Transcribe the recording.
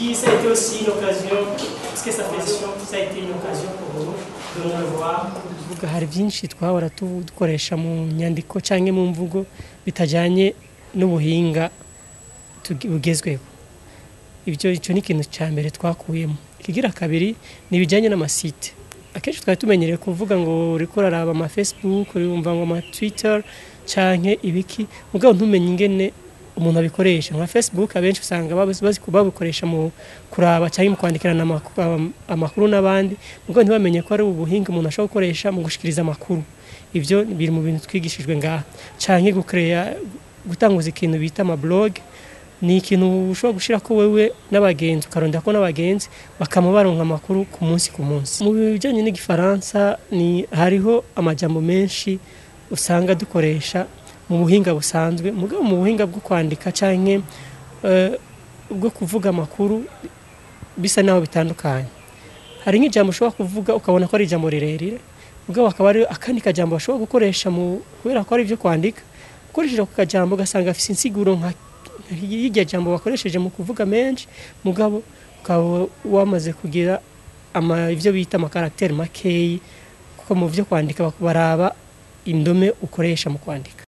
Puis ça a été aussi une occasion, parce que sa position, ça a été une occasion pour nous de nous revoir. Kuvuga hari byinshi twahora dukoresha mu nyandiko cyangwa mu mvugo bitajyanye n'ubuhinga bugezweho. Ibyo icyo ni ikintu cya mbere twakuyemo. Ikigira kabiri ni ibijyanye n'ama sites. Akenshi twari tumenyereye kuvuga ngo uriko uraraba ama Facebook, urumva ngo ama Twitter canke ibiki, mugabo ntumenye ingene umuntu abikoresha. Nka Facebook abenshi usanga babikoresha mu kuraba cyangwa mu kwandikirana amakuru n'abandi, mugabo ntibamenye ko ari ubuhinga umuntu ashobora gukoresha mu gushikiriza amakuru. Ibyo biri mu bintu twigishijwe ngaha. Canke gucrea, gutanguza ikintu bita ama blog, ni ikintu ushobora gushira ko wewe n'abagenzi, ukarondera ko n'abagenzi bakama baronka amakuru ku munsi ku munsi. Mu bijyanye n'Igifaransa ni hariho amajambo menshi usanga dukoresha mu buhinga busanzwe, mugabo mu buhinga bwo kwandika canke bwo kuvuga amakuru bisa naho bitandukanye. Hari nk'ijambo ushobora kuvuga ukabona ko ari ijambo rirerire, mugabo akaba ari akandi kajambo bashobora gukoresha mu kubera ko ari ibyo kwandika, ukoresheje ako kajambo ugasanga afise insiguro nka y'iryo jambo bakoresheje mu kuvuga menshi, mugabo ukaba wamaze kugira ivyo bita ama caractères makeyi, kuko mu vyo kwandika baraba indome ukoresha mu kwandika.